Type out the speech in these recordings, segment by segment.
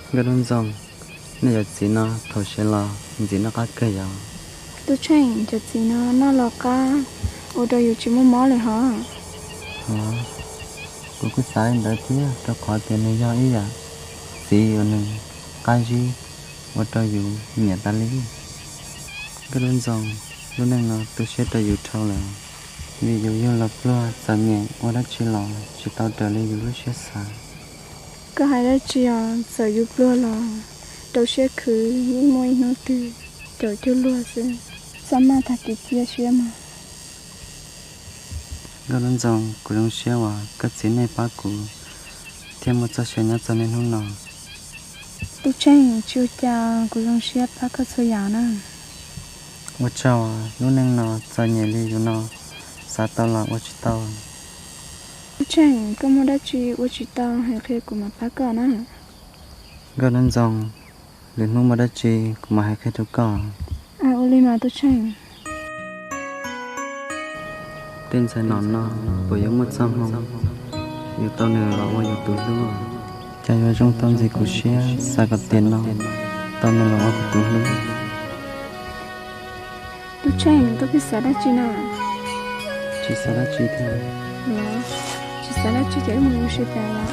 Nkauj Ntxoov, nej cov txiv no thaum siav los ntxim noj qab kawg yom? Tub Tsheej, cov txiv no noj los qab, ua rau yus tsis muaj mob li hos. Hos, kuv kuj xav li ntawd thiab, rau qhov tias nws yog ib yam txiv uas nws qab zib, ua rau yus nyiam tas li. Nkauj Ntxoov, lub neej no tu siab rau yus dhau lawm, vim yus yug los pluag txom nyem, ua dab tsi los tsis tau raws li yus lub siab xav. Koj hais dab tsi os, txawm yus pluag los rau siab khwv, yeej muaj ib hnub twg caum cuag luag xwb. Xab maj tag kev cia siab mas. Nkauj Ntxoov, kuv zoo siab uas koj txiv nej pab kuv thiab muaj txoj sia nyob txog niaj hnub no. Tub Tsheej, tsis ua cas, kuv zoo siab pab koj txhua yam na. Ua tsaug, lub neej no txom nyem li yus no, xav tau los ua tsis tau. Tub Tsheej, koj muaj dab tsi ua tsis tau hais qhia kuv mam pab koj na. Nkauj Ntxoov, lwm hnub muaj dab tsi kuv mam hais qhia rau koj. Ua li mas Tub Tsheej. Tej ntxhais nom no puas yuav muaj txoj hmoo yus tau nws los ua yus tus hlub? Cas yuav zoo tau ntxiv kuv siab xav kom tiam no tau nws los ua kuv tus hlub. Tub Tsheej, koj pheej xav dab tsi na? Tsis xav dab tsi thiab. Tsis xav dab tsi ces wb mus ua si pem los.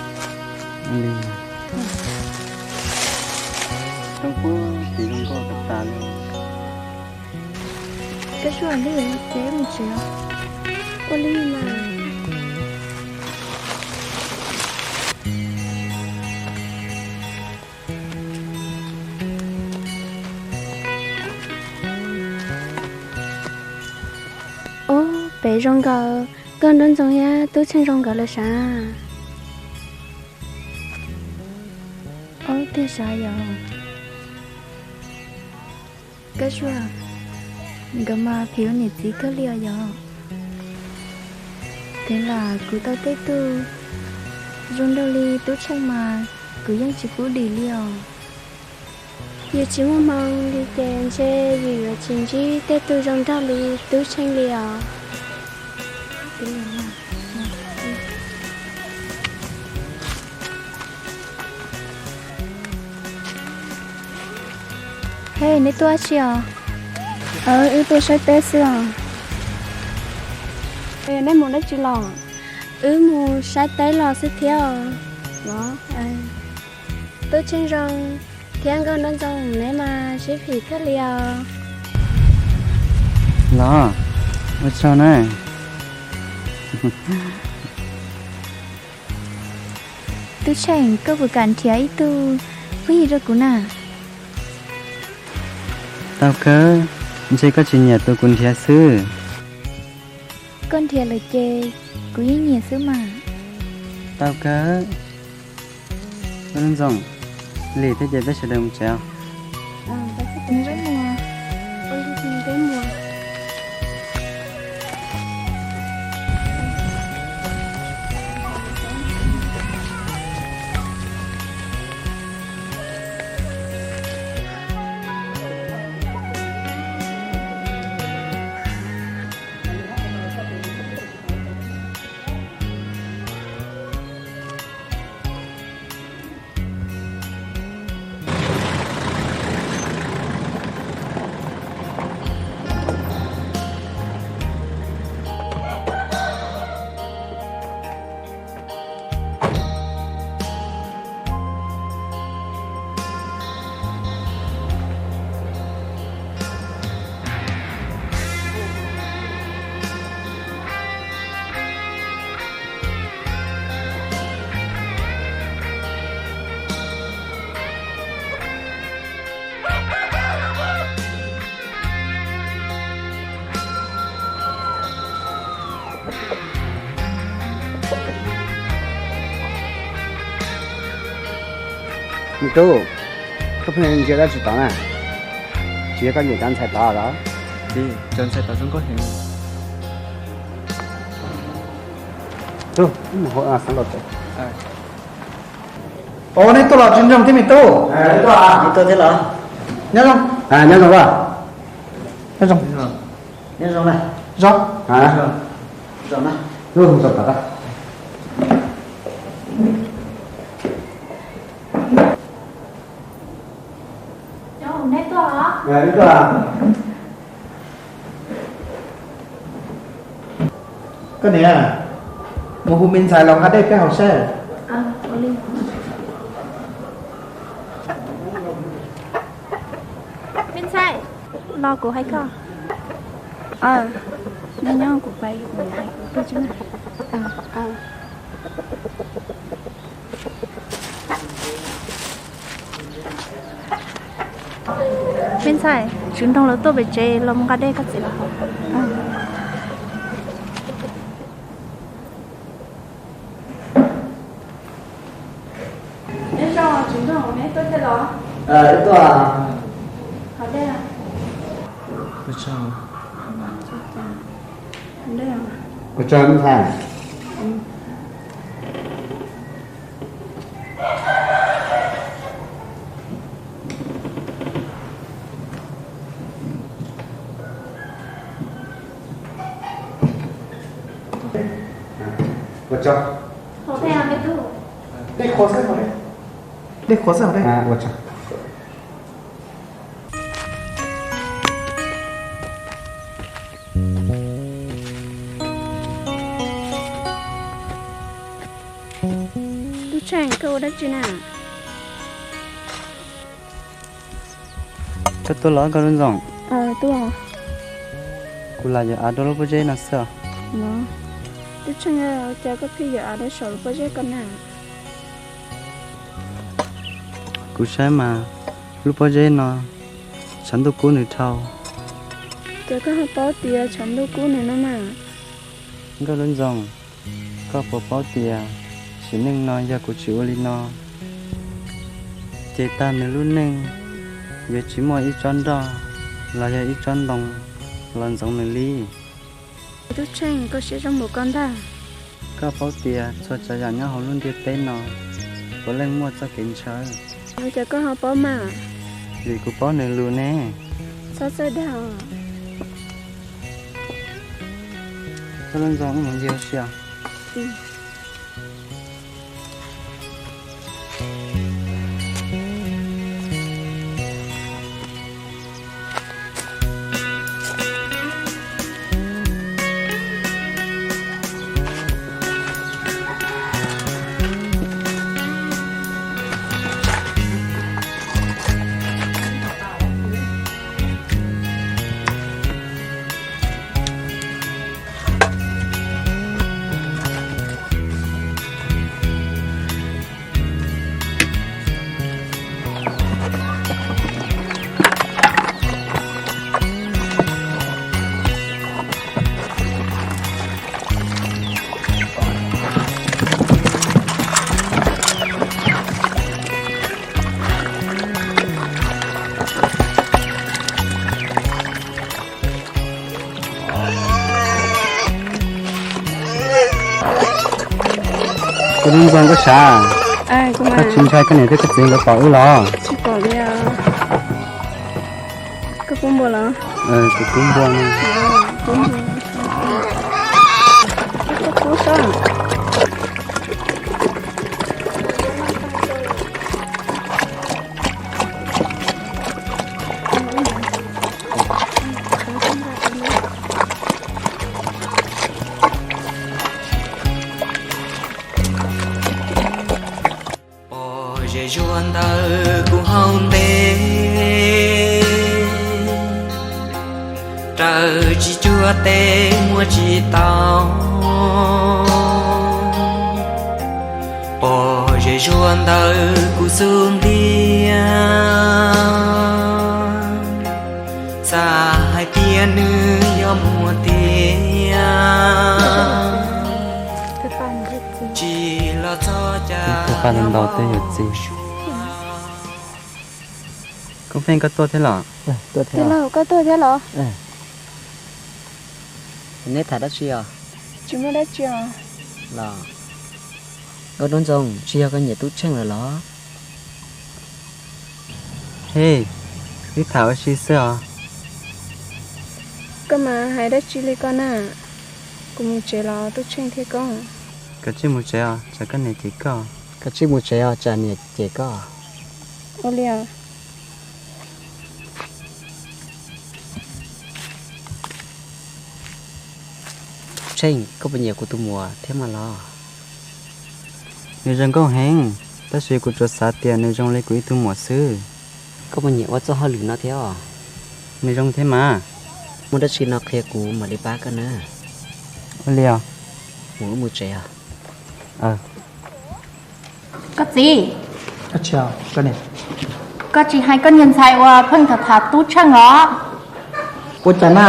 Li. Zoo puag tim zoo nkauj tas tas li. Koj suav li ces wb mus tsev. Ua li mas. Ub, pem zoo nkaus, Nkauj Ntxoov thiab Tub Tsheej zoo nkaus lawm sav. Ub, tiag sav yom. Koj suav, nkawd mas phim ua niam txiv kawg li os yom. Twb lam kuv tau tej tug zoo nraug li Tub Tsheej mas kuv yeej tsis pub dim li os. Yus tsis muaj hmoo li ces ntshe yus yuav tsis ntsib tej tug zoo nraug li Tub Tsheej li os. Hej, neb tuaj dab tsi os? Wb tuaj saib teb xwb os. Nej mus dab tsi los? Wb mus saib teb los xwb thiab os. Tub Tsheej Zoo thiab Nkauj Nraug Ntxoo neb mas sib phim kawg li os. Los, ua tsaug na. Tub Tsheej, koj puas kam nrhiav ib tug phooj ywg rau kuv na? Tau kawg, ntshe koj tsis nyiam tus kuv nrhiav xwb. Koj nrhiav lawm ces kuv yeej nyiam xwb mas. Tau kawg. Nkauj Nraug Ntxoo, lim thiab ces peb sawv daws mus tsev os. Me tub, koj pheej ntsia dab tsi tod na? Tsis yog koj nyiam cov ntxhais tod los? Txiv, cov ntxhais tod zoo nkauj heev. Tus, mus hauv xeev laus tsev. Ua, neb tuaj los tsis nrog thiab me tub? Nyob zoo. Nyob zoo. Nyob zoo. Nyob zoo. Zoo. Zoo. Zoo. Koj niam, mus hu me ntxhais los nqa dej peb haus saib. Me ntxhais, los kuv hais koj. Nyob nyob, kuv pab kuv hais kuv peb tsob na. Me ntxhais, tswv nroog lawv tuaj pem tsev los mus nqa dej koj txiv los. Nyob zoo tswv nroog, neb tuaj thiab los? Tuaj. Haus dej. Ua tsaug me ntxhais. Ua tsaug. Dej qhuav xwb, dej qhuav xwb. Ua tsaug. Tub Tsheej, koj ua dab tsi na? Koj tuaj los Nkauj Lub Ntxoog? Kuv lam yuav av rau lub pob zeb no xwb os. Tub Tsheej, ua cas koj pheej yuav av rau saum lub pob zeb ko na? Kuv saib mas lub pob zeb no tshav ntuj kub nws dhau. Ces koj ho paub tias tshav ntuj kub nws no mas. Nkauj Lub Ntxoog, koj puas paub tias sim neej no yog kuv tsis ua li no, ces tag nws lub neej yuav tsis muaj ib tsob nroj los yog ib tsob ntoo los ntxoov nws li. Tub Tsheej, koj siab zoo npaum ko ntag. Koj paub tias txhua tsav yam nyob hauv lub ntiaj teb no puav leej muaj txoj kev ntshaw. Ua cas koj ho paub mas? Vim kuv paub nws lus ne. Txhob txhawj dag. Nkauj Lub Ntxoog, wb mus ncig ua si os. Nkauj Lub Ntxoog, koj sav, koj tsis ntshai koj niam thiab koj txiv nkawd pom wb los? Koj pub npua los? Kuv pub npua no. Pom zem zuag ntawm kuv hauv ntej, raws tsis cuag tej muab tsis tau. Pom zem zuag ntawm kuv xub ntiag, xav hais tias nws yuav muaj tiag. Tsis los txog cas tus paj ntau ntau tej yuav txi. Koob Pheej, koj tuaj thiab los? Koj tuaj thiab los? Neb tham dab tsi os? Tsis muaj dab tsi os. Los, Nkauj Dub Ntxoo, tsis yog koj nyiam Tub Tsheej lawm los? Hej, wb tham ua si xwb os. Koj mas hais dab tsi li koj na? Kuv mus tsev los Tub Tsheej thiab koj? Koj tsij mus tsev os, tsam koj niam cem koj. Koj tsij mus tsev os, tsam niam cem koj. Ua li os. Tsheej, koj puas nyiam kuv tus muam thiab mas los? Nws zoo nkauj heev, tab sis kuv tsuas xav tias nws zoo li kuv ib tug muam xwb. Koj puas nyiam ua txoj hauj lwm no thiab os? Nws zoo thiab mas. Muaj dab tsi no qhia kuv mam li pab koj na. Ua li os. Mus wb mus tsev os. Koj txiv, koj tsis hais koj niag ntxhais uas pheej tham tham Tub Tsheej os? Ua cas na?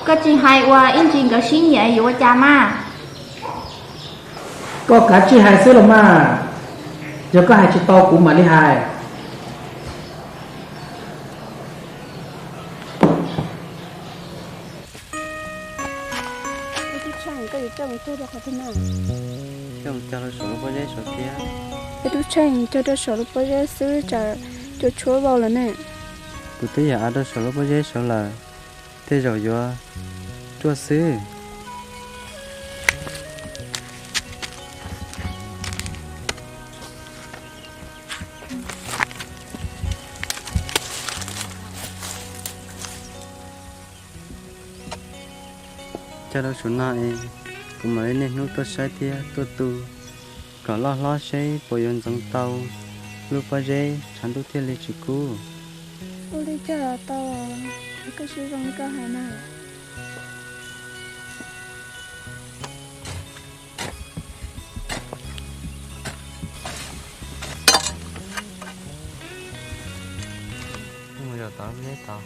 Koj tsis hais uas ib ntsis nkawd sib nyiam yuav ua cas mas? Koj kav tsij hais xwb los mas, yog koj hais tsis tau kuv mam li hais. Koj yuav coj mus cog rau qhov twg na? Coj mus cog rau saum lub pob zeb saud thiab. Es Tub Tsheej, cog rau saum lub pob zeb xwb tsam cua tshuab vau lawm ne. Kuv twb yam av rau saum lub pob zeb saud lawm, tej zaum yuav ruaj xwb. Cog rau saum no es kuv mam li niaj hnub tuaj saib thiab tuaj tu kom loj hlob seb puas yuav ntxoov tau lub pob zeb tshav ntuj thiaj li tsis kub. Ua li cog los tau, koj siab zoo li koj hais na. Mus zaum tod, mus zaum tod.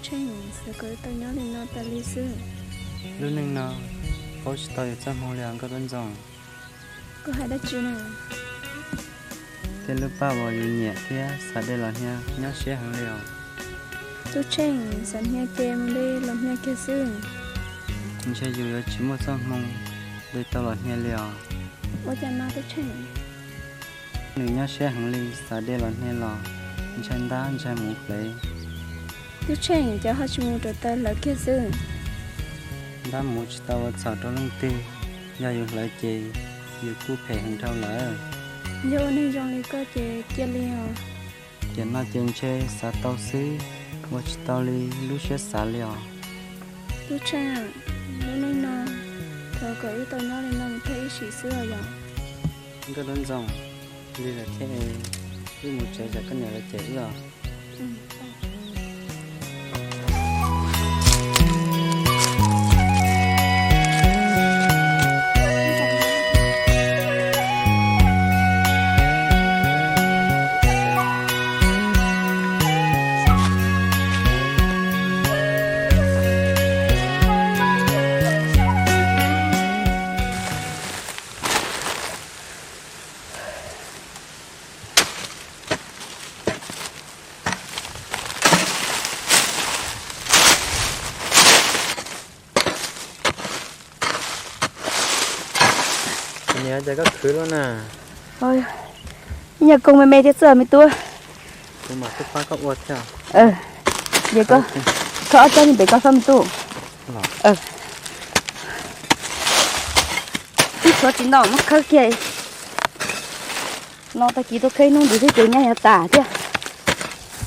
Tsheej, xav kom wb tau nyob li no tas li xwb. Lub neej no paub tsis tau yuav txoj hmoo li os Nkauj Duab Ntxoo. Koj hais dab tsi na? Tej lub paj uas yus nyiam thiab xav de los hnia nyob siab heev li os. Tub Tsheej, xav hnia ces mus de los hnia kiag xwb. Ntshe yus yuav tsis muaj txoj hmoo de tau los hnia li os. Ua cas no Tub Tsheej? Nws nyob siab heev li, xav de los hnia los ntshai ntab ntshai muv plev. Tub Tsheej, cas ho tsis mus rau taw hlawv kiag xwb? Ntab muv tsis tau ua txhaum rau leej twg, yog yus hlawv ces yus kuj phem heev dhau lawm. Yog ua neeg zoo li koj ces cia li os. Tiam no ces ntshe xav tau xwb, ua tsis tau li lub siab xav li os. Tub Tsheej, lub neej no thov kom wb tau nyob li no mus tag ib sim xwb os yom. Nkauj Duab Ntxoo, li lawm thiab es wb mus tsev tsam koj niam lawv cem wb os. Niam, cas koj khwv luaj na? Ib nyuag koob me me thiab xwb me tub. Kuv mam pab koj ua thiab. Ces koj ob tsob nyob pem koj xwb me tub. Twb tshuav tsis ntau, muab khawb kiag. Los tag kis tuaj khawb ib hnub ntxiv xwb ces nyab yuav tas thiab.